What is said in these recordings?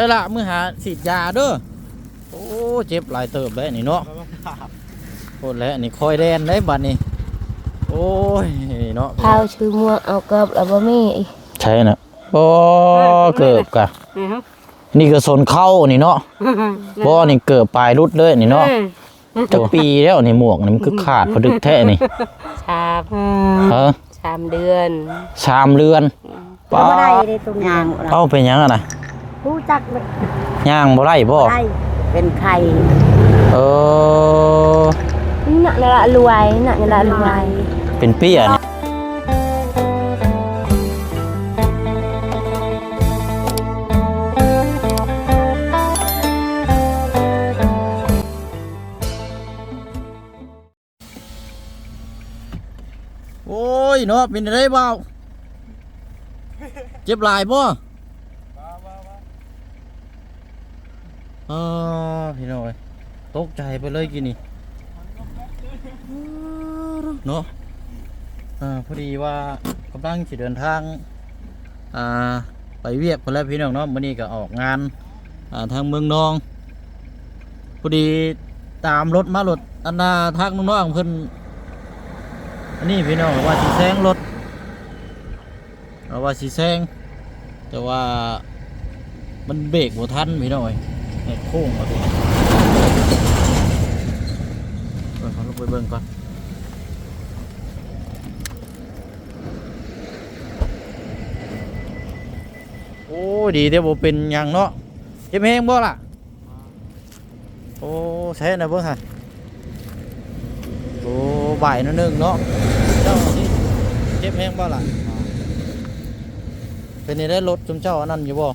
ໄປລະ ມື້ຫາສີດຢາເດີ. ໂອ້ ເຈັບຫຼາຍເຕີບແລ້ວນີ້ເນາະ. ໂພດແລ້ວນີ້ ຄອຍແລ່ນໄດ໋ບັດນີ້. ໂອ້ຍເນາະ ພາວຊື້ໝວກເອົາເກີບລະບໍ່ມີອີກ. ໃຊ່ນະ. ໂອ້ ເກີບກະ ນີ້ກະຊົນເຂົ້ານີ້ເນາະ. ບໍ່ ນີ້ເກີບປາຍຫຼຸດເລີຍນີ້ເນາະ. ຈັກປີແລ້ວນີ້ ໝວກນີ້ມັນຄືຂາດພະດຶກແທ້ນີ້. ສາມ ເອີ ສາມເດືອນ. ສາມເດືອນ. ອືມ ປ້າ ບໍ່ໄດ້ເດ້ ຕົວຍ່າງ. ເອົ້າ ເປັນຫຍັງຫັ້ນນະ? ຮູ້ຈັກເລີຍ. ຍ່າງບໍ່ໄດ້ບໍ່? ໄດ້ ເປັນໄຂ້. ເອີ ນະ ນະລະລວຍ ນະ ນະລະລວຍ ເປັນເປ້ຍນີ້. ໂອ້ຍເນາະ ເປັນຈັ່ງໃດບ່າວ? ເຈັບຫຼາຍບໍ່? ເອີ ພີ່ນ້ອງເອີຍ ຕົກໃຈໄປເລີຍກີ້ນີ້ເນາະ. ເອີ ພໍດີວ່າກຳລັງຊິເດີນທາງ ອ່າ ໄປວຽກພຸ້ນແຫຼະພີ່ນ້ອງເນາະ. ມື້ນີ້ກະອອກງານ ອ່າ ທາງເມືອງນອງ ພໍດີຕາມລົດມາ ລົດອັນນ່າ ທາງນ້ອງໆເພິ່ນ ອັນນີ້ພີ່ນ້ອງ ວ່າຊິແຊງລົດ ວ່າຊິແຊງ ແຕ່ວ່າມັນເບຣກບໍ່ທັນພີ່ນ້ອງເອີຍ ແຫກໂຄ້ງເອົາຕິ. ເອີ ເຮົາລົງໄປເບິ່ງກ່ອນ. ໂອ້ຍ ດີແຕ່ບໍ່ເປັນຫຍັງເນາະ. ເຈັບແຮງບໍ່ລະ? ໂອ້ ໃຊ້ອັນໃດເບິ່ງຫາ. ໂອ້ ບາຍໜ້ອຍໜຶ່ງເນາະ. ເຈົ້ານີ້ເຈັບແຮງບໍ່ລະ? ເປັນຈັ່ງໃດ ລົດຊຸມເຈົ້າອັນນັ້ນຢູ່ບໍ່?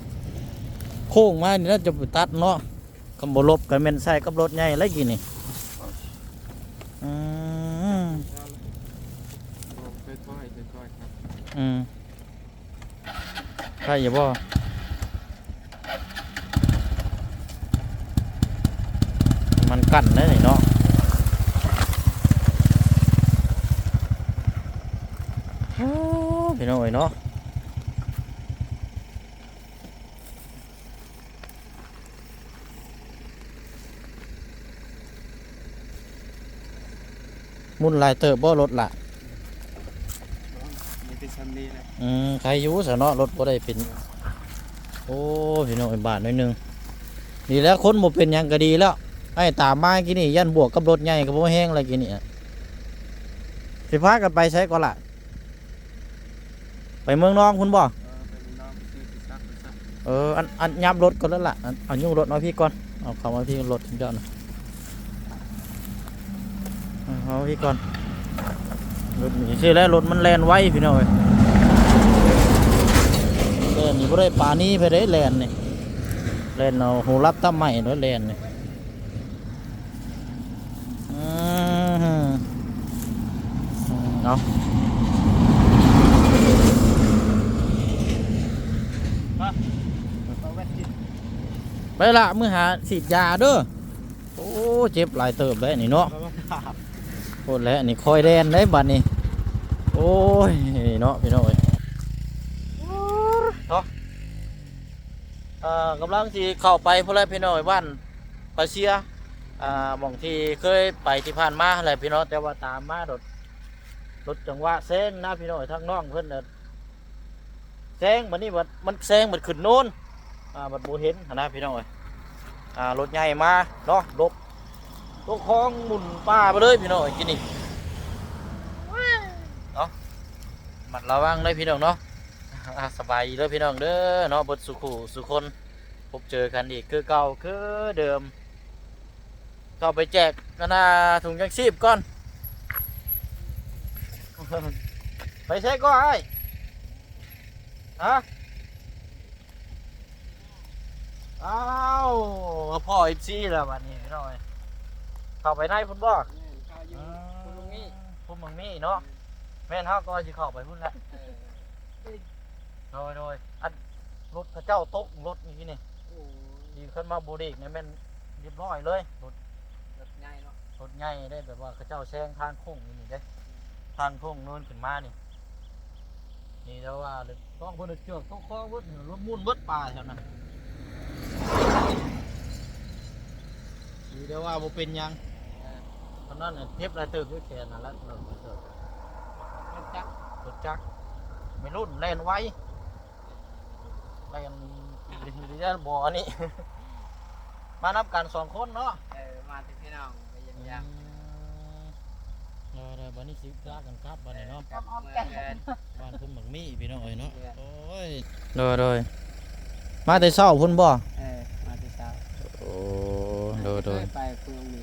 ໂຄ້ງມານີ້ນະ ຈະໄປຕັດເນາະ. ຄັນບໍ່ຫຼົບກະແມ່ນໃສ່ກັບລົດໃຫຍ່ແລ້ວກີ້ນີ້. ອືມ ຄ່ອຍໆ ອືມ ໃສ່ຢູ່ບໍ່? ມັນກັ້ນໄດ້ນີ້ເນາະ. ໂອ້ ພີ່ນ້ອງເອີຍເນາະ. ໝຸ່ນຫຼາຍເຕີບບໍ່ລົດລະ? ມີແຕ່ຊ່ຳນີ້ແຫຼະ. ອືມ ໄຄຢູ່ຊະເນາະ ລົດບໍ່ໄດ້ເປັນ. ໂອ້ ພີ່ນ້ອງເອີຍ ບາດໜ້ອຍໜຶ່ງ. ດີແລ້ວ ຄົນບໍ່ເປັນຫຍັງກະດີແລ້ວ. ອ້າຍຕາມມາກີ້ນີ້ ຢ້ານບວກກັບລົດໃຫຍ່ກະບໍ່ແຮງແລ້ວກີ້ນີ້. ຊິພາກັນໄປໃສກ່ອນລະ? ໄປເມືອງນອງພຸ້ນບໍ່? ເອີ ໄປເມືອງນອງ ໄປຊື້ທີ່ຊັກ ໄປຊັກ. ເອີ ອັນ ອັນ ຫຍັບລົດກ່ອນລະ ອັນ ເອົາຍູ້ລົດມາພີ້ກ່ອນ ເອົາເຂົ້າມາພີ້ ລົດເຈົ້ານະ ເອົາພີ້ກ່ອນ. ລົດນີ້ຊິແລ້ວ ລົດມັນແລ່ນໄວພີ່ນ້ອງເອີຍ. ແລ່ນນີ້ບໍ່ໄດ້ປານີໃຜເດ້ ແລ່ນນີ້ ແລ່ນເອົາຫູຫຼັບຕາໄໝ້ໂລດ ແລ່ນນີ້. ອືມ ເອົາ ໄປລະ ມື້ຫາສີດຢາເດີ. ໂອ້ ເຈັບຫຼາຍເຕີບແລ້ວນີ້ເນາະ. ໂພດແລ້ວນີ້ ຄອຍແລ່ນໄດ໋ບັດນີ້. ໂອ້ຍເນາະ ພີ່ນ້ອງເອີຍ ເນາະ. ອ່າ ກຳລັງຊິເຂົ້າໄປພຸ້ນແຫຼະພີ່ນ້ອງເອີຍ ບ້ານປາເຊຍ ອ່າ ໝ່ອງທີ່ເຄີຍໄປທີ່ຜ່ານມາຫັ້ນແຫຼະພີ່ນ້ອງ. ແຕ່ວ່າຕາມມາໂດດ ລົດຈັງຫວະແຊງນະພີ່ນ້ອງເອີຍ ທາງນ້ອງເພິ່ນນະແຊງ ບັດນີ້ບັດມັນແຊງບັດຂຶ້ນໂນນ ອ່າ ບັດບໍ່ເຫັນຫັ້ນນະພີ່ນ້ອງເອີຍ. ອ່າ ລົດໃຫຍ່ມາເນາະ ຫຼົບຕົກຄອງໝຸ່ນປ່າໄປເລີຍພີ່ນ້ອງເອີຍ ກີ້ນີ້ເນາະ. ລະມັດລະວັງເດີພີ່ນ້ອງເນາະ. ອ່າ ສະບາຍດີເດີພີ່ນ້ອງເດີເນາະ ເບິດສູ່ຄູ່ສູ່ຄົນ ພົບເຈີກັນອີກຄືເກົ່າຄືເດີມ. ເຂົ້າໄປແຈກອັນນ່າຖົງຍັງຊີບກ່ອນ. ໄປໃສກໍອ້າຍ? ຮະ? ອ້າວ ພໍ້ເອັຟຊີແລ້ວບັດນີ້ພີ່ນ້ອງເອີຍ. ເຂົ້າໄປໃນພຸ້ນບໍ່? ແມ່ນ ເຂົ້າຢູ່ ອືມ ພຸ້ນມັງມີ ພຸ້ນມັງມີເນາະ. ແມ່ນ ເຮົາກໍວ່າຊິເຂົ້າໄປພຸ້ນແຫຼະ. ເອີ ໂດຍ ໂດຍ ອັນລົດເຂົາເຈົ້າຕົກ ລົດນີ້ນີ້. ໂອ້ ດີ ຄັນມາບໍ່ເບຣກນີ້ແມ່ນຮຽບຮ້ອຍເລີຍ ລົດ ລົດໃຫຍ່ເນາະ ລົດໃຫຍ່ເດ້ ແບບວ່າເຂົາເຈົ້າແຊງທາງໂຄ້ງນີ້ເດ້ ທາງໂຄ້ງເນີນຂຶ້ນມານີ້. ນີ້ແຕ່ວ່າຕ້ອງເພິ່ນເຈືອກຕົກຄອງເບິດ ລົດໝຸ່ນເບິດ ປາແຖວນັ້ນ. ແຕ່ວ່າບໍ່ເປັນຫຍັງ. ເອີ ຕອນນັ້ນເຈັບຫຼາຍເຕີບຢູ່ແຂນຫັ້ນແຫຼະ. ລົດຈັກ ລົດຈັກ ໄວລຸ້ນແລ່ນໄວ ແລ່ນ ບໍ່ອັນນີ້ ມານຳກັນສອງຄົນເນາະ. ເອີ ມາແຕ່ພີ່ນ້ອງໄປຢ້ຽມຢາມ. ອືມ ເອີ ບັດນີ້ຊິພາກັນກັບບັດນີ້ເນາະ. ເອີ ກັບເມືອເຮືອນ ບ້ານພຸ້ນບັກມີພີ່ນ້ອງເອີຍເນາະ. ໂອ້ຍ ໂດຍໆ ມາແຕ່ເຊົ້າພຸ້ນບໍ່? ເອີ ມາແຕ່ເຊົ້າ. ໂອ້ ໂດຍໆ ເຄີຍໄປພຸ້ນມີ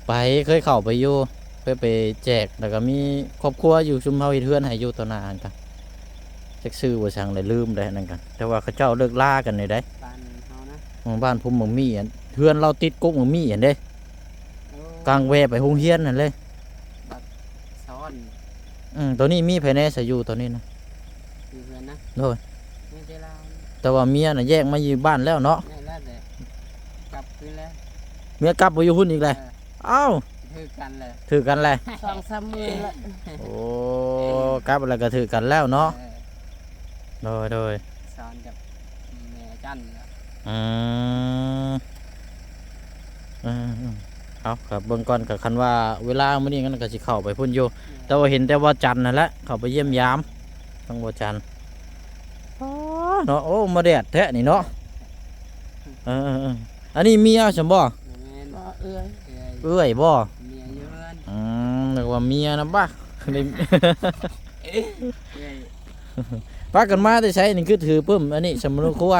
ໄປ ເຄີຍເຂົ້າໄປຢູ່ ເຄີຍໄປແຈກ ແລ້ວກໍມີຄອບຄົວຢູ່ ຊຸມເຮົາເຮັດເຮືອນໃຫ້ຢູ່ຕໍ່ໜ້າຫັ້ນກະ ຈັກຊື່ບໍ່ສັງ ໄດ້ລືມໄດ້ນັ້ນກະ ແຕ່ວ່າເຂົາເຈົ້າເລີກລາກັນນີ້ໃດ໋ ບ້ານເຮົານະ. ເອີ ບ້ານພຸ້ນບັກມີ ອັນເຮືອນລາວຕິດກົກບັກມີຫັ້ນເດ້. ໂອ້ ກາງແວະໄປໂຮງຮຽນຫັ້ນເລີຍ ບັກສະອອນ. ອືມ ຕອນນີ້ມີໃຜແດ່ຊະຢູ່ຕອນນີ້ນະ? ຢູ່ເຮືອນນະ? ໂດຍ ມີແຕ່ລາວ ແຕ່ວ່າເມຍນະແຍກມາຢູ່ບ້ານແລ້ວເນາະ. ແມ່ນແລ້ວແຫຼະ ກັບຄືນແລ້ວ. ເມຍກັບໄປຢູ່ພຸ້ນອີກແລ້ວ. ເອີ ອ້າວ ຖືກກັນແຫຼະ ຖືກກັນແຫຼະ ສອງສາມມື້ແລ້ວ. ໂອ້ ກັບແລ້ວກໍຖືກກັນແລ້ວເນາະ. ເອີ ໂດຍໆ ສອນກັບແມ່ຈັນແລ້ວ. ອືມ ເອີໆ ເອົາ ກໍເບິ່ງກ່ອນ ກໍຄັນວ່າເວລາມື້ນີ້ມັນກໍຊິເຂົ້າໄປພຸ້ນຢູ່. ແມ່ນ ແຕ່ວ່າເຫັນແຕ່ວັນຈັນນັ້ນແຫຼະ ເຂົ້າໄປຢ້ຽມຢາມທາງວັນຈັນ. ອໍ ເນາະ ໂອ້ ມາແດດແທ້ນີ້ເນາະ. ເອີໆໆ ອັນນີ້ເມຍຊັ້ນບໍ່? ແມ່ນ ບໍ່ ເອື້ອຍ ເອື້ອຍບໍ່? ເມຍຢູ່ເຮືອນ. ອືມ ນຶກວ່າເມຍນຳ ປະ ເອື້ອຍ ພາກັນມາແຕ່ໃສນີ້? ຄືຖືປຶ້ມອັນນີ້ ສຳມະໂນຄົວ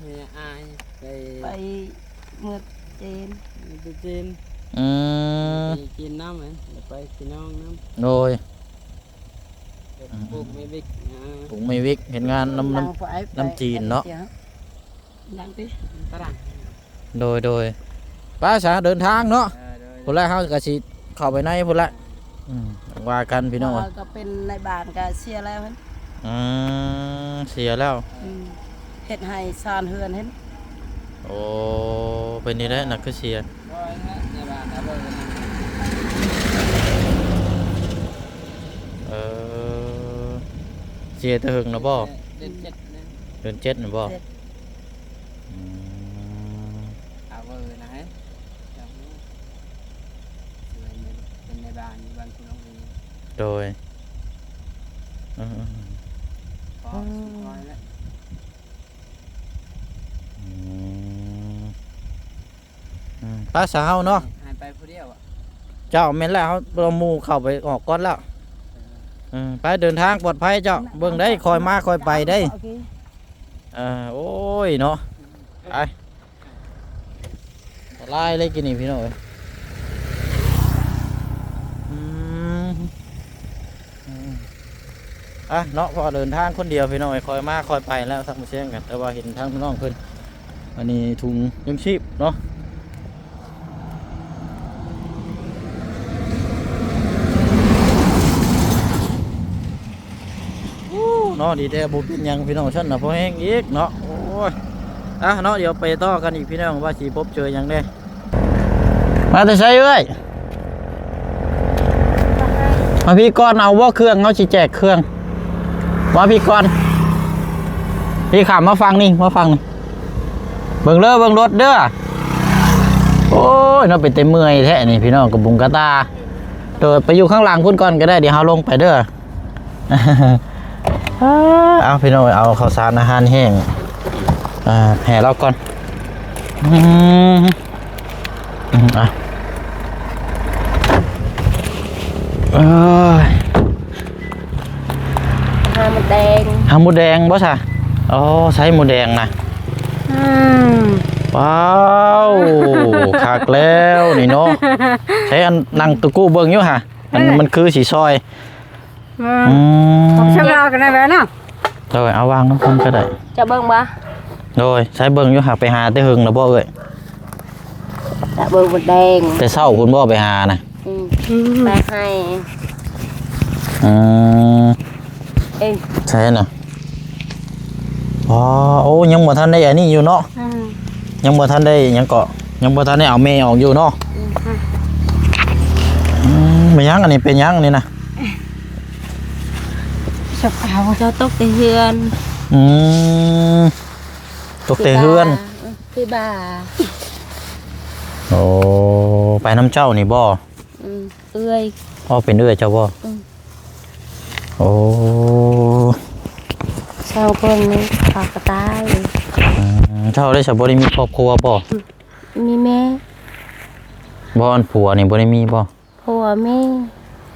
ເມຍອາຍ ໄປ ໄປເມືອງຈີນ ໄປຈີນ. ອືມ ໄປຈີນນຳ ໄປພີ່ນ້ອງນຳ. ໂດຍ ອືມ ປູກໄມ້ວິກ ອືມ ປູກໄມ້ວິກ ເຮັດງານນຳ ນຳ ນຳຈີນເນາະ. ຫຼັງຕິ ຕາລາງ. ໂດຍໆ ໄປຊະ ເດີນທາງເນາະ. ເອີ ໂດຍໆ ພຸ້ນແຫຼະ ເຮົາກໍຊິເຂົ້າໄປໃນພຸ້ນແຫຼະ. ອືມ ວ່າກັນພີ່ນ້ອງ. ເອີ ກໍເປັນນາຍບ້ານກໍເສຍແລ້ວຫັ້ນ. ອືມ ເສຍແລ້ວ. ອືມ ເຮັດໃຫ້ຊານເຮືອນຫັ້ນ. ໂອ້ ເປັນນີ້ແຫຼະ ນັກຄືເສຍ. ເອີ ເສຍແຕ່ເຫິງແລ້ວບໍ່? ເດືອນເຈັດນະ ເດືອນເຈັດນະບໍ່? ເຈັດ. ອືມ ອາເວີນະ ເອີ ເຈົ້າຮູ້ ເປັນນາຍບ້ານຢູ່ບ້ານພຸ້ນເນາະ. ໂດຍ ເອີໆ ພໍສົມຄວນແລ້ວ. ອືມ ອືມ ໄປຊະເຮົາເນາະ ໃຫ້ໄປຜູ້ດຽວອະ. ເຈົ້າ ແມ່ນແລ້ວ ເຮົາບໍ່ມີໝູ່ເຂົ້າໄປອອກກ່ອນແລ້ວ. ເອີ ເອີ ໄປເດີນທາງປອດໄພເຈົ້າ. ເບິ່ງໄດ໋ ຄ່ອຍມາຄ່ອຍໄປໄດ໋. ໂອເຄ ເອີ ໂອ້ຍເນາະ ໄປ ອັນຕະລາຍເລີຍກີ້ນີ້ພີ່ນ້ອງເອີຍ. ອືມ ອືມ ອ່ະເນາະ ເພາະເດີນທາງຄົນດຽວພີ່ນ້ອງເອີຍ ຄ່ອຍມາຄ່ອຍໄປແລ້ວ ທັງໝົດສຽງກັນ ແຕ່ວ່າເຫັນທາງພີ່ນ້ອງເພິ່ນ ອັນນີ້ ທຸງຍັງຊີບເນາະ. ໂອ້ ເນາະ ດີແທ້ ບໍ່ເປັນຫຍັງພີ່ນ້ອງ ຊັ້ນນະພໍແຮງອີກເນາະ. ໂອ້ຍ ອ່ະເນາະ ດຽວໄປຕໍ່ກັນອີກພີ່ນ້ອງ ວ່າຊິພົບເຈີຫຍັງແດ່. ມາແຕ່ໃສເອື້ອຍ? ມາພີ້ກ່ອນ ເອົາບໍ່ເຄື່ອງ ເຮົາຊິແຈກເຄື່ອງ. ມາພີ້ກ່ອນ ພີ້ຂ້າມມາຝັ່ງນີ້ ມາຝັ່ງນີ້. ເບິ່ງເດີ ເບິ່ງລົດເດີ. ໂອ້ຍ ເນາະ ເປັນແຕ່ເມື່ອຍແທ້ນີ້ພີ່ນ້ອງ ກະບຸງກະຕາ. ໂດຍ ໄປຢູ່ຂ້າງຫຼັງພຸ້ນກ່ອນກະໄດ້ ດຽວເຮົາລົງໄປເດີ. ເອົາພີ່ນ້ອງ ເອົາເຂົ້າສານອາຫານແຫ້ງ ອ່າ ໃຫ້ລາວກ່ອນ. ອືມ ອືມ ອ່ະ ເອີຍ ຫາມົດແດງ ຫາມົດແດງບໍ່ຊະ? ໂອ້ ໃສ່ມົດແດງນະ. ອືມ ວ້າວ ຄັກແລ້ວນີ້ເນາະ. ໃສ່ອັນນັ່ງຕະກຸເບິ່ງຢູ່ຫະ ມັນ ເອີ ມັນຄືຊິຊອຍ. ອືມ ອືມ ຂອງຊາວລາວກໍໄດ້ແລ້ວເນາະ. ໂດຍ ເອົາວາງນຳກັນກໍໄດ້. ຈະເບິ່ງບໍ່? ໂດຍ ໃສ່ເບິ່ງຢູ່ຫາ ໄປຫາແຕ່ເຫິງແລ້ວບໍ່ເອື້ອຍ? ຈະເບິ່ງມົດແດງ ແຕ່ເຊົ້າພຸ້ນບໍ່ໄປຫານະ? ອືມ ອືມ ໄປໃຫ້. ອືມ ເອີຍ ໃສ່ນະ. ອໍ ໂອ້ ຍັງບໍ່ທັນໄດ້ອັນນີ້ຢູ່ເນາະ. ອືມ ຍັງບໍ່ທັນໄດ້ຫຍັງເກາະ ຍັງບໍ່ທັນໄດ້ເອົາແມ່ອອກຢູ່ເນາະ. ອືມ ອືມ ແມ່ນຫຍັງອັນນີ້ ເປັນຫຍັງອັນນີ້ນະ? ສະພາບ ເຈົ້າຕົກແຕ່ເຮືອນ. ອືມ ຕົກແຕ່ເຮືອນ ທີ່ບ້ານ ທີ່ບ້ານ. ໂອ້ ໄປນຳເຈົ້ານີ້ບໍ່? ອືມ ເອື້ອຍ. ອໍ ເປັນເອື້ອຍເຈົ້າບໍ່? ອືມ. ໂອ້ ສອງຄົນນີ້ເຂົາກໍຕາຍ. ອືມ ເຈົ້າໄດ້ສະ ບໍ່ໄດ້ມີຄອບຄົວບໍ່? ອືມ ມີແມ່. ບໍ່ ອັນຜົວນີ້ບໍ່ໄດ້ມີບໍ່? ຜົວມີ.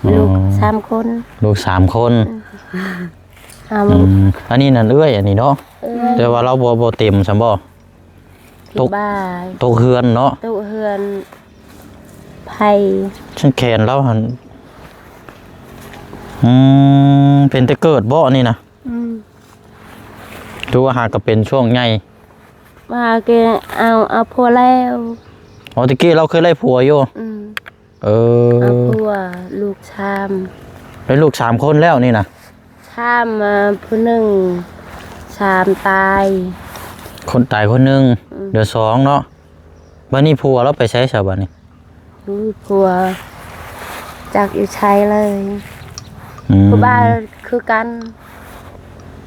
ອໍ ລູກສາມຄົນ. ລູກສາມຄົນ. ອືມ ເອົາ ອືມ ອັນນີ້ນັ້ນເອື້ອຍ ອັນນີ້ເນາະ. ເອື້ອຍ. ແຕ່ວ່າລາວບໍ່ ບໍ່ເຕັມຊັ້ນບໍ່? ຕົກ ຕົກເຮືອນເນາະ. ຕົກເຮືອນໄຟ. ຊັ້ນແຂນລາວຫັ້ນ ອືມ ເປັນແຕ່ເກີດບໍ່ອັນນີ້ນະ? ອືມ. ຖືວ່າຫາກໍເປັນຊ່ວງໃຫຍ່. ວ່າແກເອົາ ເອົາຜົວແລ້ວ. ອໍ ຕະກີ້ລາວເຄີຍໄດ້ຜົວຢູ່. ອືມ. ເອີ ເອົາຜົວ ລູກສາມ. ໄດ້ລູກສາມຄົນແລ້ວນີ້ນະ? ສາມ ເອີ ຜູ້ໜຶ່ງ ສາມຕາຍ. ຄົນຕາຍຄົນໜຶ່ງ. ອືມ. ເຫຼືອສອງເນາະ. ບັດນີ້ຜົວລາວໄປໃສຊະບັດນີ້? ໂອ້ຍ ຜົວຈັກຢູ່ໃສເລີຍ. ອືມ. ຜູ້ບ່າວຄືກັນ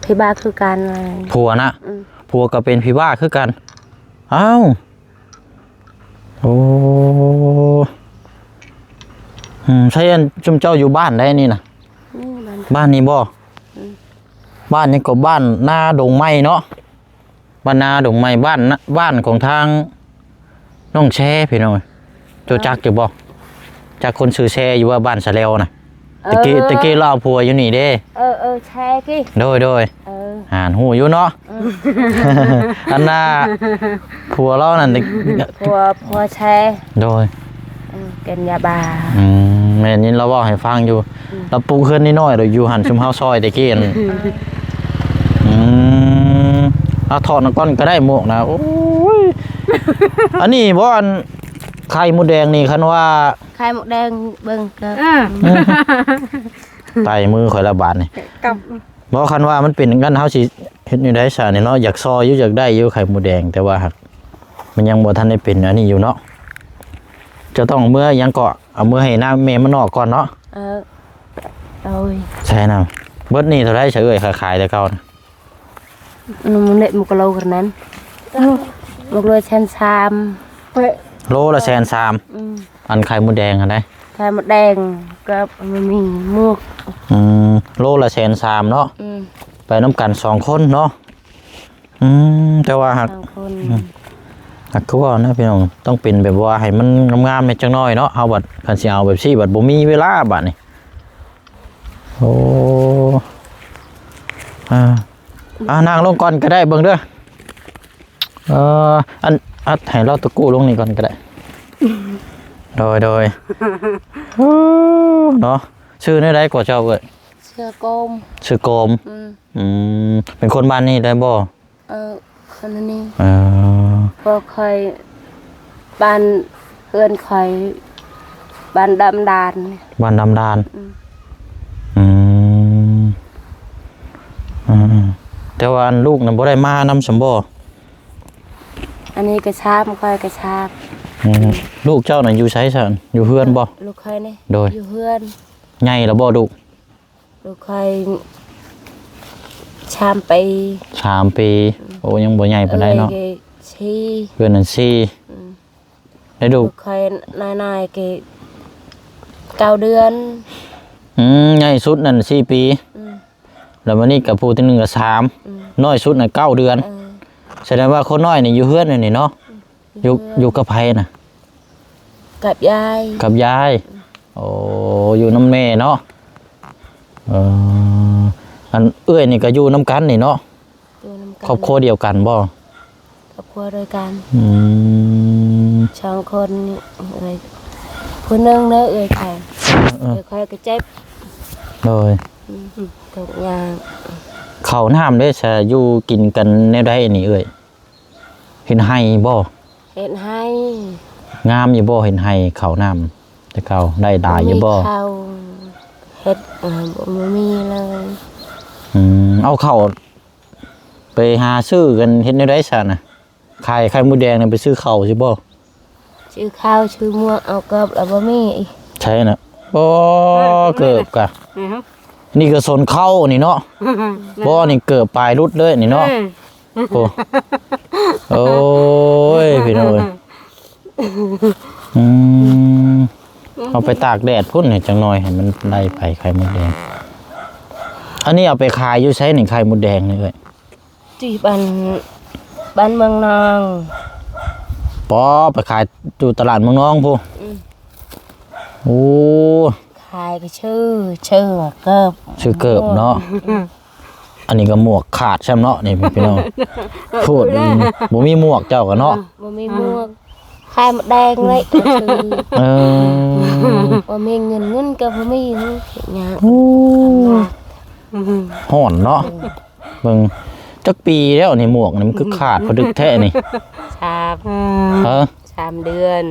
ຜູ້ບ່າວຄືກັນເລີຍ ຜົວນະ. ອືມ. ຜົວກໍເປັນຜີບ້າຄືກັນ. ອ້າວ ໂອ້ ອືມ ໃຊ່ ອັນ ຊຸມເຈົ້າຢູ່ບ້ານໃດນີ້ນະ? ນີ້ບ້ານ ບ້ານນີ້ບໍ່? ອືມ. ບ້ານຫຍັງກໍ ບ້ານນາດົງໄມ້ເນາະ. ບ້ານນາດົງໄມ້ ບ້ານນະ ບ້ານຂອງທາງນ້ອງແຊ ພີ່ນ້ອງ. ເຈົ້າຈັກຢູ່ບໍ່? ຈັກຄົນຊື່ແຊຢູ່ວ່າ ບ້ານສະແລວນະ? ເອີ ຕະກີ້ ຕະກີ້ລາວເອົາຜົວຢູ່ນີ້ເດ້. ເອີ ເອີ ແຊກີ້. ໂດຍ ໂດຍ. ເອີ ຫານ ຮູ້ຢູ່ເນາະ. ອືມ. ອັນນ່າ ຜົວລາວນັ້ນ ຜົວ ຜົວແຊ. ໂດຍ. ອືມ ກິນຢາບ້າ. ອືມ ແມ່ນ ຍິນລາວເວົ້າໃຫ້ຟັງຢູ່. ອືມ. ລາວປຸກເຮືອນນ້ອຍໆ ລາວຢູ່ຫັ້ນ ຊຸມເຮົາຊອຍແຕ່ກີ້. ອືມ. ອືມ ເອົາຖອດນຳກ່ອນກໍໄດ້ໝວກນະ. ໂອ້ຍ ອັນນີ້ບໍ່ ອັນ ໄຂ່ມົດແດງນີ້ ຄັນວ່າ ໄຂ່ມົດແດງເບິ່ງກໍ ເອີ ອືມ ໄຕມືຂ້ອຍລະບາດນີ້. ກັບ ບໍ່ ຄັນວ່າມັນເປັນຈັ່ງຊັ້ນ ເຮົາຊິເຮັດແນວໃດຊະນີ້ເນາະ? ຢາກຊອຍຢູ່ ຢາກໄດ້ຢູ່ໄຂ່ມົດແດງ ແຕ່ວ່າຫາກມັນຍັງບໍ່ທັນໄດ້ເປັນອັນນີ້ຢູ່ເນາະ. ຈະຕ້ອງເມືອຫຍັງເກາະ ເອົາເມືອໃຫ້ນາແມ່ມັນອອກກ່ອນເນາະ. ເອີ ໂອ້ຍ ໃຊ່ນະ. ເບິດນີ້ເທົ່າໃດຊະເອື້ອຍ ຂາຍແຕ່ເກົ່ານະ? ອືມ ເລະ ໝົກໂລກະນັ້ນ ໝົກໂລແສນສາມ. ໂລລະແສນສາມ. ອືມ. ອັນໄຂ່ມົດແດງຫັ້ນໃດ? ໄຂ່ມົດແດງກັບໝາກມີໝວກ. ອືມ ໂລລະແສນສາມເນາະ. ອືມ. ໄປນຳກັນສອງຄົນເນາະ. ອືມ ແຕ່ວ່າຫາກ ສອງຄົນ. ອືມ ຫາກຄືວ່ານະພີ່ນ້ອງ ຕ້ອງເປັນແບບວ່າໃຫ້ມັນງາມໆແດ່ຈັກໜ້ອຍເນາະ. ເຮົາບັດ ຄັນຊິເອົາແບບຊີ້ ບັດບໍ່ມີເວລາບາດນີ້. ໂອ້ ອ່າ ອ່າ ນັ່ງລົງກ່ອນກໍໄດ້ ເບິ່ງເດີ. ເອີ ອັນ ອັດໃຫ້ລາວຕະກູ້ລົງນີ້ກ່ອນກໍໄດ້. ໂດຍ ໂດຍ. ໂອ້ ເນາະ. ຊື່ແນວໃດກວ່າເຈົ້າເອີຍ? ຊື່ໂກມ. ຊື່ໂກມ. ອືມ. ອືມ ເປັນຄົນບ້ານນີ້ໄດ້ບໍ່? ເອີ ຄົນນີ້. ເອີ ພວກຂ້ອຍ ບ້ານເຮືອນຂ້ອຍ ບ້ານດຳດານ. ບ້ານດຳດານ. ອືມ. ອືມ ອືມ ແຕ່ວ່າອັນລູກນັ້ນບໍ່ໄດ້ມານຳຊັ້ນບໍ່? ອັນນີ້ກໍຊາບ ຂ້ອຍກໍຊາບ. ອືມ ລູກເຈົ້ານັ້ນຢູ່ໃສຊັ້ນ? ຢູ່ເຮືອນບໍ່? ລູກຂ້ອຍນີ້. ໂດຍ. ຢູ່ເຮືອນ. ໃຫຍ່ແລ້ວບໍ່ລູກ? ລູກຂ້ອຍສາມປີ. ສາມປີ. ອືມ. ໂອ້ ຍັງບໍ່ໃຫຍ່ປານໃດເນາະ. ເອື້ອຍກໍສີ່. ເອື້ອຍນັ້ນສີ່. ອືມ. ໄດ້ລູກ ລູກຂ້ອຍນ້ອຍໆກໍເກົ້າເດືອນ. ອືມ ໃຫຍ່ສຸດນັ້ນສີ່ປີ. ອືມ. ແລ້ວບາດນີ້ກໍຜູ້ທີໜຶ່ງກໍສາມ. ອືມ. ນ້ອຍສຸດນັ້ນເກົ້າເດືອນ. ເອີ. ສະແດງວ່າຄົນນ້ອຍນີ້ຢູ່ເຮືອນນີ້ເນາະ. ອືມ. ຢູ່ ຢູ່ເຮືອນ. ຢູ່ກັບໃຜນະ? ກັບຍາຍ. ກັບຍາຍ. ອືມ. ໂອ້ ຢູ່ນຳແມ່ເນາະ. ເອີ ອັນເອື້ອຍນີ້ກໍຢູ່ນຳກັນນີ້ເນາະ. ຢູ່ນຳກັນ. ຄອບຄົວດຽວກັນບໍ່? ຄອບຄົວດຽວກັນ. ອືມ. ສອງຄົນນີ້ ເອື້ອຍ ຜູ້ໜຶ່ງເນາະ ເອື້ອຍຂ້ອຍ. ເອີ ເອີ ເອື້ອຍຂ້ອຍກໍເຈັບ. ໂດຍ. ອືມ ທຸກຢ່າງ. ເຂົ້ານ້ຳເດ້ຊະ ຢູ່ກິນກັນແນວໃດອັນນີ້ເອື້ອຍ? ເຮັດໄຮ່ບໍ່? ເຮັດໄຮ່. ງາມຢູ່ບໍ່ ເຮັດໄຮ່ ເຂົ້ານ້ຳແຕ່ເກົ່າ ໄດ້ຫຼາຍຢູ່ບໍ່? ບໍ່ມີເຂົ້າ ເຮັດ ເອີ ບໍ່ ບໍ່ມີເລີຍ. ອືມ ເອົາເຂົ້າໄປຫາຊື້ກັນ ເຮັດແນວໃດຊະນະ? ຂາຍໄຂ່ມົດແດງນະ ໄປຊື້ເຂົ້າຊິບໍ່? ຊື້ເຂົ້າຊື້ໝວກ ເອົາເກີບລະບໍ່ມີອີກ. ໃຊ່ນະ. ໂອ້ ເກີບກະ ນີ້ກໍສົນເຂົ້ານີ້ເນາະ. ບໍ່ ນີ້ເກີບປາຍຫຼຸດເລີຍນີ້ເນາະ. ໂອ້ ໂອ້ຍ ພີ່ນ້ອງເອີຍ. ອືມ ເອົາໄປຕາກແດດພຸ້ນໃຫ້ຈັກໜ່ອຍ ໃຫ້ມັນໄດ້ໄປໄຂ່ມົດແດງ. ອັນນີ້ເອົາໄປຂາຍຢູ່ໃສນີ້ ໄຂ່ມົດແດງນີ້ເອີຍ? ທີ່ບ້ານ ບ້ານເມືອງນອງ. ປໍ ໄປຂາຍຢູ່ຕະຫຼາດເມືອງນອງພຸ້ນ? ອືມ. ໂອ້ ຂາຍກໍຊື່ ຊື່ເກີບ ຊື່ເກີບເນາະ. ອືມ. ອັນນີ້ກໍໝວກຂາດຊ້ຳເນາະ ນີ້ພີ່ນ້ອງ. ໂພດ ບໍ່ມີໝວກເຈົ້າກໍເນາະ. ບໍ່ມີໝວກ ຂາຍໝົດແດງເລີຍ. ເອີ ບໍ່ມີເງິນ ເງິນກໍບໍ່ມີ ຍາກ. ໂອ້ ຮ້ອນເນາະ. ເບິ່ງ ຈັກປີແລ້ວນີ້ ໝວກນີ້ມັນຄືຂາດພະດຶກແທ້ນີ້. ສາມ ເອີ ສາມເດືອນ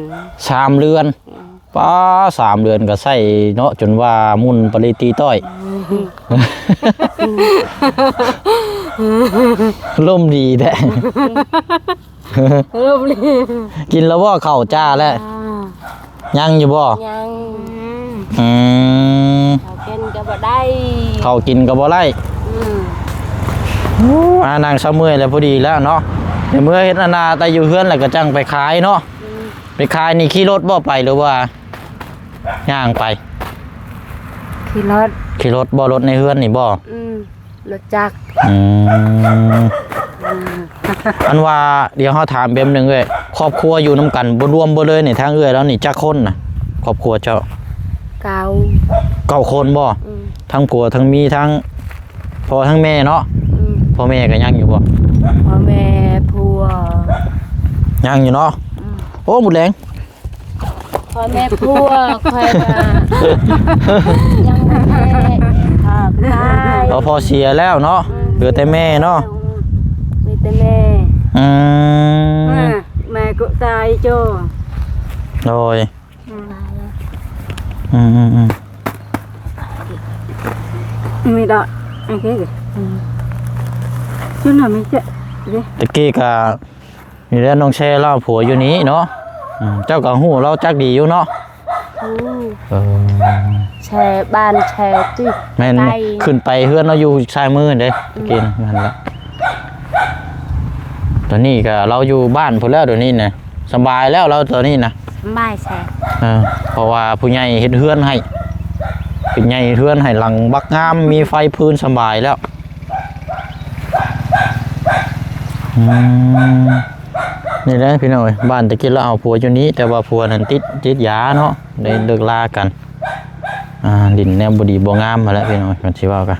ສາມເດືອນ. ອືມ. ປ້າ ສາມເດືອນກໍໃສ່ເນາະ ຈົນວ່າໝຸ່ນປະລິຕີຕ້ອຍ. ລົມດີແທ້. ລົມດີ. ກິນແລ້ວບໍ່ເຂົ້າຈ້າແລ້ວ? ອ່າ ຍັງຢູ່ບໍ່? ຍັງ. ອືມ ເຂົ້າກິນກໍບໍ່ໄດ້ ເຂົ້າກິນກໍບໍ່ໄດ້. ອືມ. ໂອ້ ອາ ນັ່ງເຊົາເມື່ອຍແລ້ວ ພໍດີແລ້ວເນາະ ໄດ້ເມືອເຮັດອັນນາແຕ່ຢູ່ເຮືອນ ແລ້ວກໍຈັ່ງໄປຂາຍເນາະ. ອືມ. ໄປຂາຍນີ້ຂີ່ລົດບໍ່ໄປ ຫຼືວ່າຍ່າງໄປ? ຂີ່ລົດ. ຂີ່ລົດບໍ່? ລົດໃນເຮືອນນີ້ບໍ່? ອືມ ລົດຈັກ. ອືມ. ອັນວ່າ ດຽວເຮົາຖາມແບບໜຶ່ງເອີຍ ຄອບຄົວຢູ່ນຳກັນບໍ່ລວມເບິດເລີຍນີ້ ທາງເອື້ອຍລາວນີ້ຈັກຄົນນະ ຄອບຄົວເຈົ້າ? ເກົ້າ. ເກົ້າຄົນບໍ່? ອືມ. ທັງຜົວທັງເມຍ ທັງພໍ່ທັງແມ່ເນາະ? ອືມ. ພໍ່ແມ່ກໍຍັງຢູ່ບໍ່? ພໍ່ແມ່ຜົວ ຍັງຢູ່ເນາະ? ອືມ. ໂອ້ ໝົດແລງ. ພໍ່ແມ່ຜົວຂ້ອຍກໍຍັງບໍ່ໄດ້ ພໍ່ຕາຍ. ເອົາ ພໍ່ເສຍແລ້ວເນາະ? ອືມ. ເຫຼືອແຕ່ແມ່ເນາະ? ມີແຕ່ແມ່. ອືມ. ແມ່ກໍຕາຍໂຈ້. ໂດຍ. ອືມ. ອືມ ອືມ ອືມ. ມີດອກ ໂອເຄ. ອືມ. ຈຸນນະມີເຈ ຕະກີ້ກະ ນີ້ແຫຼະ ນ້ອງແຊລາວຜົວຢູ່ນີ້ເນາະ. ອືມ ເຈົ້າກໍຮູ້ລາວຈັກດີຢູ່ເນາະ? ຮູ້. ເອີ ແຊບ້ານແຊຕິ ແມ່ນ ໃຕ້ ຂຶ້ນໄປເຮືອນລາວຢູ່ຊ້າຍມືເດ້. ອືມ. ຕະກີ້ນັ້ນແຫຼະ ຕອນນີ້ກໍລາວຢູ່ບ້ານພຸ້ນແລ້ວ ດຽວນີ້ນະ ສະບາຍແລ້ວລາວຕອນນີ້ນະ. ສະບາຍແຊ. ເອີ ເພາະວ່າຜູ້ໃຫຍ່ເຮັດເຮືອນໃຫ້ ເປັນໃຫຍ່ເຮືອນໃຫ້ຫຼັງບັກງາມ ມີໄຟຟືນ ສະບາຍແລ້ວ. ອືມ ນີ້ແຫຼະພີ່ນ້ອງເອີຍ ບ້ານຕະກີ້ລາວເອົາຜົວຢູ່ນີ້ ແຕ່ວ່າຜົວນັ້ນຕິດ ຕິດຢາເນາະ ໄດ້ເລີກລາກັນ. ອ່າ ດິນແນວບໍ່ດີບໍ່ງາມຫັ້ນແຫຼະພີ່ນ້ອງ ຄັນຊິເວົ້າກະ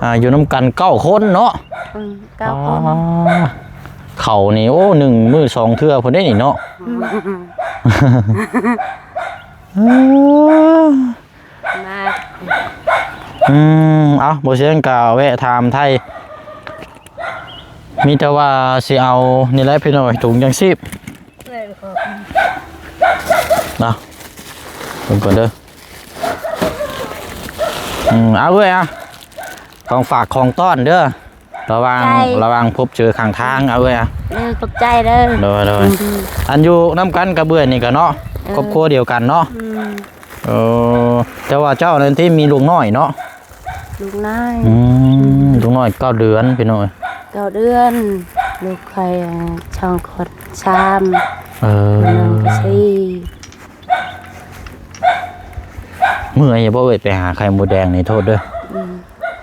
ອ່າ ຢູ່ນຳກັນເກົ້າຄົນເນາະ. ອືມ ເກົ້າຄົນ. ອ່າ ເຂົ້ານີ້ ໂອ້ ໜຶ່ງມື້ສອງເທື່ອພຸ້ນເດ້ນີ້ເນາະ. ອືມ. ມາ ອືມ ເອົາ ບໍ່ຊຽງກະແວະຖາມໄຖ່ ມີແຕ່ວ່າຊິເອົານີ້ແຫຼະພີ່ນ້ອງ ຖົງຍັງຊີບ ເນາະ ເບິ່ງກ່ອນເດີ. ອືມ ເອົາເອີຍ ເອົາ ຂອງຝາກຂອງຕ້ອນເດີ. ລະຫວ່າງ ຂອບໃຈ ລະຫວ່າງພົບເຈີຂ້າງທາງ ເອົາເອີຍ ເດີ ຂອບໃຈເດີ. ໂດຍ ໂດຍ. ອືມ ອັນຢູ່ນຳກັນກັບເອື້ອຍນີ້ກະເນາະ ເອີ ຄອບຄົວດຽວກັນເນາະ. ອືມ ເອີ ແຕ່ວ່າເຈົ້ານັ້ນທີ່ມີລູກນ້ອຍເນາະ. ລູກນ້ອຍ. ອືມ ລູກນ້ອຍເກົ້າເດືອນພີ່ນ້ອງເອີຍ. ເກົ້າເດືອນ. ລູກຂ້ອຍສອງຄົນ ສາມ. ເອີ ໜຶ່ງ ສີ່. ເມື່ອຍບໍ່ເອີຍ ໄປຫາໄຂ່ມົດແດງນີ້ ໂທດເດີ. ອືມ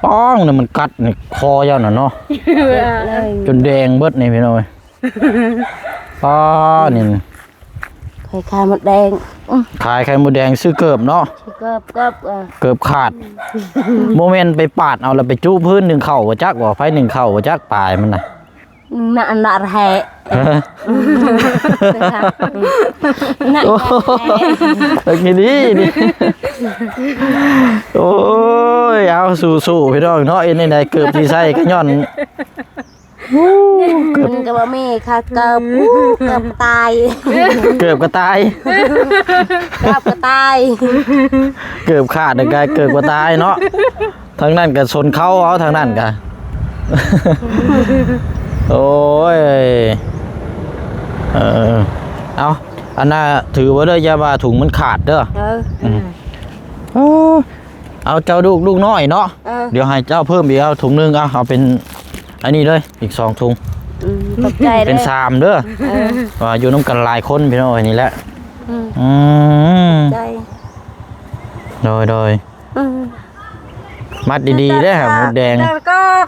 ປ້ອງ ນີ້ມັນກັດໃນຄໍເຈົ້ານັ້ນເນາະ ເຈັບເລີຍ ຈົນແດງເບິດນີ້ພີ່ນ້ອງເອີຍ. ປ້າ ນີ້ ຂາຍໄຂ່ມົດແດງ. ອືມ ຂາຍໄຂ່ມົດແດງ ຊື້ເກີບເນາະ. ຊື້ເກີບ ເກີບ ເອີ ເກີບຂາດ. ອືມ ບໍ່ແມ່ນໄປປາດເອົາ ແລ້ວໄປຈຸພື້ນໜຶ້ງເຂົ້າບໍ່ຈັກ ບໍ່ ໄຟໜຶ້ງເຂົ້າບໍ່ຈັກ ປາຍມັນນະ. ນະ ນະແຮະ ນະ ໂອ້ ນະແຮະ ເອີ ກິນດີນີ້. ໂອ້ຍ ເອົາ ສູ້ໆ ພີ່ນ້ອງເນາະ. ເຮັດແນວໃດ ເກີບທີ່ໃສ່ກໍຍ້ອນ ເກີບ ມັນກໍບໍ່ມີຄ່າເກີບ. ອູ້ ເກີບຕາຍ ເກີບກໍຕາຍ ເກີບກໍຕາຍ ເກີບຂາດ ແລ້ວກໍເກີບກໍຕາຍເນາະ. ທາງນັ້ນກໍຊົນເຂົ້າເອົາ ທາງນັ້ນກໍ ໂອ້ຍ ເອີ ເອົາ ອັນນ່າ ຖືໄວ້ເດີ ຢ່າວ່າຖົງມັນຂາດເດີ. ເອີ ອືມ ເອີ ເອົາ ເຈົ້າລູກ ລູກນ້ອຍເນາະ. ເອີ ດຽວໃຫ້ເຈົ້າເພີ່ມອີກ ເອົາຖົງໜຶ່ງ ເອົາ ເອົາເປັນອັນນີ້ເລີຍ ອີກສອງຖົງ. ອືມ ຂອບໃຈເດີ້ ເປັນສາມເດີ້ ເອີ ວ່າຢູ່ນຳກັນຫຼາຍຄົນພີ່ນ້ອງເອີຍ ນີ້ແຫຼະ ອືມ ອືມ ໃຈ ໂດຍ ໂດຍ ອືມ ມັດດີໆເດີ້ ມົດແດງ ຕາກອກ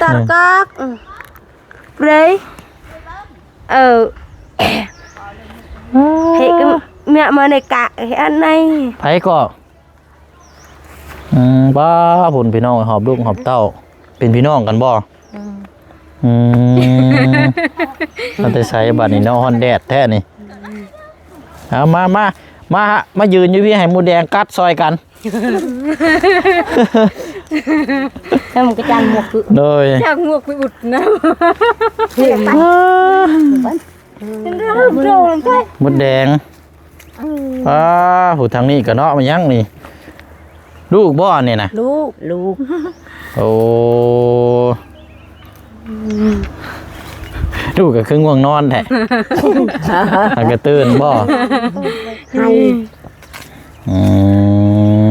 ຕາກອກ ເອີ ເອີ ເຮັດກະເມຍມາໃນກະເຮັດອັນໃນ ໃຜກໍ ອືມ ປ້າ ພຸ້ນພີ່ນ້ອງ ຫອບລູກຫອບເຕົ້າ ເປັນພີ່ນ້ອງກັນບໍ່? ອືມ ອືມ ມາແຕ່ໃສບັດນີ້ເນາະ ຮ້ອນແດດແທ້ນີ້ ເອົາ ມາ ມາ ມາ ມາຢືນຢູ່ພີ້ ໃຫ້ມົດແດງກັດຊ່ອຍກັນ ແລ້ວມັນກໍຈ້າງໝວກຄື ໂດຍ ຈ້າງໝວກໄປອຸດນຳ ມົດແດງ ອືມ ອ້າ ຜູ້ທາງນີ້ກໍເນາະ ມາຫຍັງນີ້ ລູກບໍ່ອັນນີ້ນະ? ລູກ ລູກ ໂອ້ ລູກກໍຄືງ່ວງນອນແທ້ ຫາກະຕື່ນບໍ່? ໃຫ້ ອືມ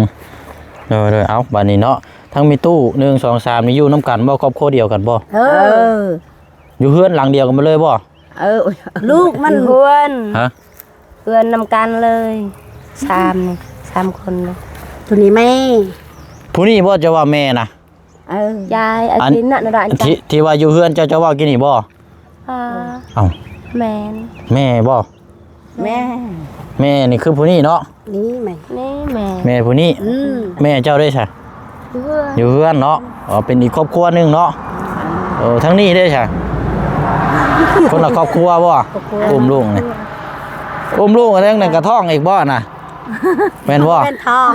ໂດຍໆ ເອົາ ບາດນີ້ເນາະ ທັງແມ່ຕູ້ ໜຶ່ງ ສອງ ສາມ ນີ້ຢູ່ນຳກັນບໍ່? ຄອບຄົວດຽວກັນບໍ່? ເອີ ຢູ່ເຮືອນຫຼັງດຽວກັນໝົດເລີຍບໍ່? ເອີ ລູກມັນ ຢູ່ເຮືອນ ຮະ? ເຮືອນນຳກັນເລີຍ ສາມນີ້ ສາມຄົນເລີຍ ໂຕນີ້ແມ່ ຜູ້ນີ້ບໍ່ ເຈົ້າວ່າແມ່ນະ? ເອີ ຍາຍ ອັນ ອັນທີ່ນັ້ນນະ ທີ່ ທີ່ວ່າຢູ່ເຮືອນເຈົ້າ ເຈົ້າເວົ້າກີ້ນີ້ບໍ່? ອ່າ ເອົ້າ ແມ່ນ ແມ່ບໍ່? ແມ່ ແມ່ນີ້ຄືຜູ້ນີ້ເນາະ ນີ້ແມ່ ນີ້ແມ່ ແມ່ຜູ້ນີ້ ອືມ ແມ່ເຈົ້າເດ້ຊະ? ຢູ່ເຮືອນ ຢູ່ເຮືອນເນາະ ອໍ ເປັນອີກຄອບຄົວໜຶ່ງເນາະ ເອີ ທາງນີ້ເດ້ຊະ? ຄົນລະຄອບຄົວບໍ່? ຄອບຄົວ ອຸ້ມລູກນີ້ ອຸ້ມລູກອັນນັ້ນກະທ້ອງອີກບໍ່ນະ? ແມ່ນບໍ່? ແມ່ນທ້ອງ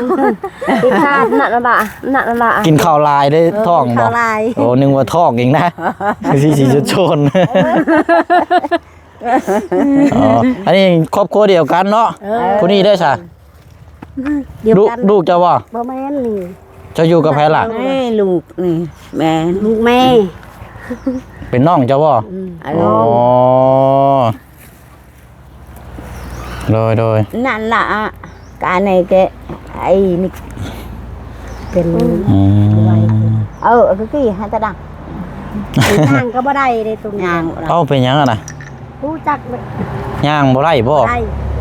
ກິນຂ້າວ ນັ້ນລະ ນັ້ນລະ ກິນເຂົ້າຫຼາຍເດ້ ເອີ ທ້ອງບໍ່? ກິນເຂົ້າຫຼາຍ ໂອ້ ນຶກວ່າທ້ອງອີກນະ ຊິ ຊິໂຊນ ອໍ ອັນນີ້ຄອບຄົວດຽວກັນເນາະ ເອີ ຜູ້ນີ້ເດ້ຊະ? ດຽວກັນ ລູກ ລູກເຈົ້າບໍ່? ບໍ່ແມ່ນນີ້ ເຈົ້າຢູ່ກັບໃຜລະ? ແມ່ ລູກນີ້ ແມ່ ລູກແມ່ ເປັນນ້ອງເຈົ້າບໍ່? ອືມ ອໍ ໂດຍ ໂດຍ ນັ້ນລະ ກະໃນແກ ໄອ້ນີ້ ເປັນ ອືມ ເອີ ຄືກີ້ຫັ້ນຕະດັງ ຍ່າງກໍບໍ່ໄດ້ເດ້ ຕົວນີ້ ຍ່າງບໍ່ໄດ້ ເອົ້າ ເປັນຫຍັງຫັ້ນນະ? ຮູ້ຈັກ ຍ່າງບໍ່ໄດ້ບໍ່? ໄດ້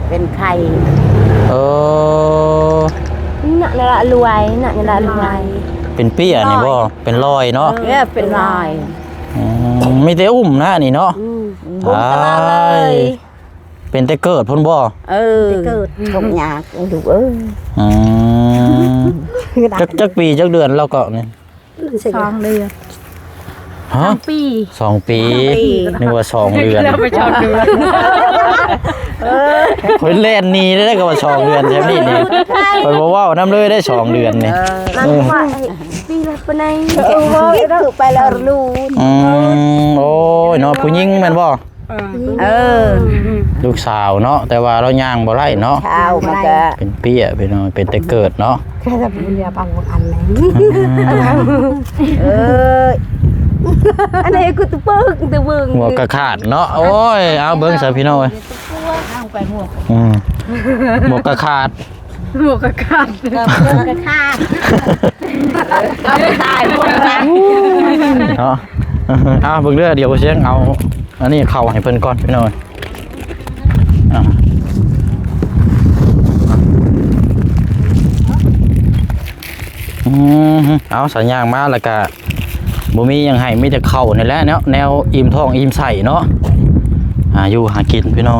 ເປັນໄຂ້ ເອີ ນະ ນະລະລວຍ ນະ ນະລະລວຍ ເປັນເປ້ຍນີ້ບໍ່? ເປັນລອຍເນາະ ເອີ ເປັນລອຍ ອືມ ມີແຕ່ອຸ້ມນະນີ້ເນາະ ອືມ ຕາຍ ເປັນແຕ່ເກີດພຸ້ນບໍ່? ເອີ ແຕ່ເກີດ ທຸກຍາກລູກເອີຍ ອືມ ຈັກ ຈັກປີຈັກເດືອນແລ້ວກໍນີ້? ສອງເດືອນ ຮະ? ສອງປີ ສອງປີ ສອງປີ ນຶກວ່າສອງເດືອນ ເອົາໄປສອງເດືອນ ເອີ ຂ້ອຍແລ່ນໜີໄດ້ ກໍວ່າສອງເດືອນແທ້ນີ້ນີ້ ຂ້ອຍບໍ່ເວົ້ານຳເລີຍໄດ້ສອງເດືອນນີ້ ເອີ ເອີ ປີລະປານໃດ ເອີ ເວົ້າໄປແລ້ວລູກ ອືມ ໂອ້ຍເນາະ ຜູ້ຍິງແມ່ນບໍ່? ເອີ ລູກສາວເນາະ ແຕ່ວ່າລາວຍ່າງບໍ່ໄດ້ເນາະ ເປັນເປ້ຍ ເປັນ ເປັນແຕ່ເກີດເນາະ ແຄ່ຈະເປັນເປັນອັນ ເອີຍ ອັນໃດກໍຕະເປີກຕະເບິ່ງ ໝວກກະຂາດເນາະ ໂອ້ຍ ເອົາເບິ່ງຊະພີ່ນ້ອງເອີຍ ອືມ ໝວກກະຂາດ ໝວກກະຂາດ ໝວກກະຂາດ ເອົາໄປຕາຍໝົດລະ ເນາະ ເອົາເບິ່ງເດີ້ ດຽວບໍ່ຊຽງເອົາ ອັນນີ້ເຂົ້າໃຫ້ເພິ່ນກ່ອນພີ່ນ້ອງ ອ່າ ອືມ ເອົາ ສາຍຍ່າງມາແລ້ວກະບໍ່ມີຫຍັງໃຫ້ ມີແຕ່ເຂົ້ານີ້ແຫຼະເນາະ ແນວອີ່ມທ້ອງອີ່ມໄສ້ເນາະ ຫາຢູ່ຫາກິນພີ່ນ້ອງ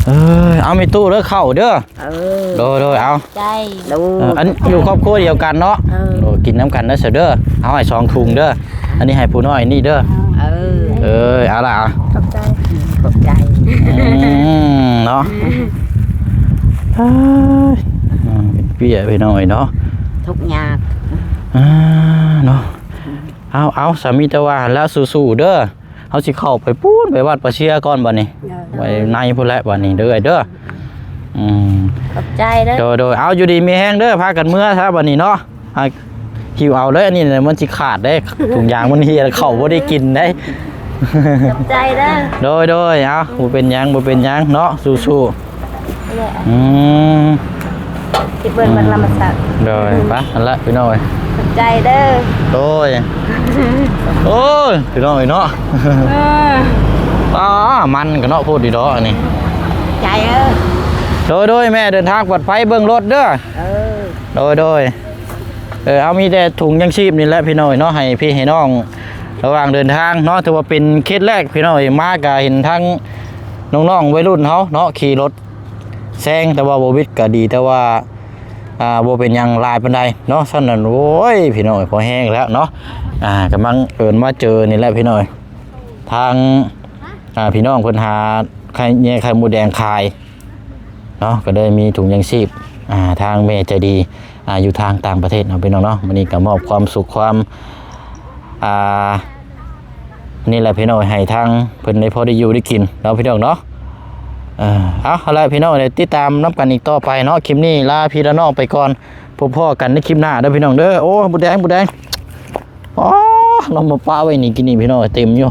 ເອີ ເອົາ ມີຕູ້ເດີ້ ເຂົ້າເດີ້ ເອີ ໂດຍ ໂດຍ ເອົາ ໃຈ ເອີ ອັນຢູ່ຄອບຄົວດຽວກັນເນາະ ເອີ ໂດຍ ກິນນຳກັນເດີ້ ເດີ ເອົາໃຫ້ສອງຖົງເດີ້ ອັນນີ້ໃຫ້ຜູ້ນ້ອຍນີ້ເດີ້ ເອີ ເອີ ເອົາລະ ຂອບໃຈ ຂອບໃຈ ອືມ ເນາະ ເປັນເປ້ຍພີ່ນ້ອງເນາະ ທຸກຍາກ ອ່າ ເນາະ ເອົາ ເອົາ ສາມີແຕ່ວ່າຫັ້ນລະ ສູ້ໆເດີ ເຮົາຊິເຂົ້າໄປປູ້ນ ໄປວັດປາເຊຍກ່ອນບັດນີ້ ເອີ ໄປໃນພຸ້ນແຫຼະບັດນີ້ເດີ ເດີ ອືມ ຂອບໃຈເດີ ໂດຍ ໂດຍ ເອົາ ຢູ່ດີມີແຮງເດີ ພາກັນເມືອຊະບັດນີ້ເນາະ ອ່າ ຫິ້ວເອົາເດີ ອັນນີ້ມັນຊິຂາດເດ້ ຖົງຢາງມັນເຫ່ຍ ເຂົ້າບໍ່ໄດ້ກິນເດ້ ຂອບໃຈເດີ ໂດຍ ໂດຍ ເອົາ ບໍ່ເປັນຫຍັງ ບໍ່ເປັນຫຍັງເນາະ ສູ້ໆ ນີ້ແຫຼະ ອືມ ຊິເບິ່ງເບິ່ງລຳມະສັກ ໂດຍ ໄປ ຫັ້ນລະພີ່ນ້ອງເອີຍ ໃຈເດີ. ໂດຍ ໂອ້ຍ ພີ່ນ້ອງເອີຍເນາະ ເອີ ອ້າ ມັນກໍເນາະ ໂພດດີດອກອັນນີ້ ໃຈເອີ. ໂດຍ ໂດຍ ແມ່ເດີນທາງປອດໄພ ເບິ່ງລົດເດີ. ເອີ ໂດຍ ໂດຍ ເອີ ເອົາ ມີແຕ່ຖົງຍັງຊີບນີ້ແຫຼະ ພີ່ນ້ອງເອີຍເນາະ ໃຫ້ພີ່ໃຫ້ນ້ອງ ລະຫວ່າງເດີນທາງເນາະ ຖືວ່າເປັນເຂດແລກ ພີ່ນ້ອງເອີຍ ມາກໍເຫັນທັງນ້ອງໆ ໄວລຸ້ນເຮົາເນາະ ຂີ່ລົດແຊງ ແຕ່ວ່າບໍ່ຫວິດກໍດີ ແຕ່ວ່າ ອ່າ ບໍ່ເປັນຫຍັງຫຼາຍປານໃດເນາະ. ຊັ້ນນັ້ນ ໂອ້ຍ ພີ່ນ້ອງເອີຍ ພໍແຮງແລ້ວເນາະ ອ່າ ກຳລັງເອີ້ນມາເຈີນີ້ແຫຼະ ພີ່ນ້ອງເອີຍ ທາງ ອ່າ ພີ່ນ້ອງເພິ່ນຫາໄຂ່ ແຍ່ໄຂ່ມົດແດງຂາຍເນາະ ກໍເລີຍມີຖົງຍັງຊີບ ອ່າ ທາງແມ່ໃຈດີ ອ່າ ຢູ່ທາງຕ່າງປະເທດເນາະ ພີ່ນ້ອງເນາະ. ມື້ນີ້ກໍມອບຄວາມສຸກ ຄວາມ ອ່າ ນີ້ແຫຼະ ພີ່ນ້ອງ ໃຫ້ທາງເພິ່ນໄດ້ພໍໄດ້ຢູ່ໄດ້ກິນເນາະ ພີ່ນ້ອງເນາະ. ເອີ ເອົາ ເອົາລະ ພີ່ນ້ອງ ໄດ້ຕິດຕາມນຳກັນອີກຕໍ່ໄປເນາະ. ຄລິບນີ້ລາພີ່ລານ້ອງໄປກ່ອນ ພົບພໍ້ກັນໃນຄລິບໜ້າເດີ ພີ່ນ້ອງເດີ. ໂອ້ ໝົດແດງ ໝົດແດງ ອໍ ເອົາມາປະໄວ້ນີ້ ກິນນີ້ ພີ່ນ້ອງ ເຕັມຢູ່.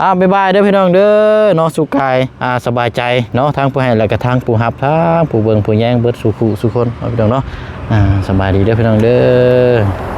ອ່າ ບາຍບາຍເດີ ພີ່ນ້ອງເດີເນາະ ສຸກກາຍ ອ່າ ສະບາຍໃຈເນາະ ທັງຜູ້ໃຫ້ ແລະກະທັງຜູ້ຮັບ ທັງຜູ້ເບິ່ງຜູ້ແຍງ ເບິດສູ່ຄູ່ສູ່ຄົນເນາະ ພີ່ນ້ອງເນາະ. ອ່າ ສະບາຍດີເດີ ພີ່ນ້ອງເດີ.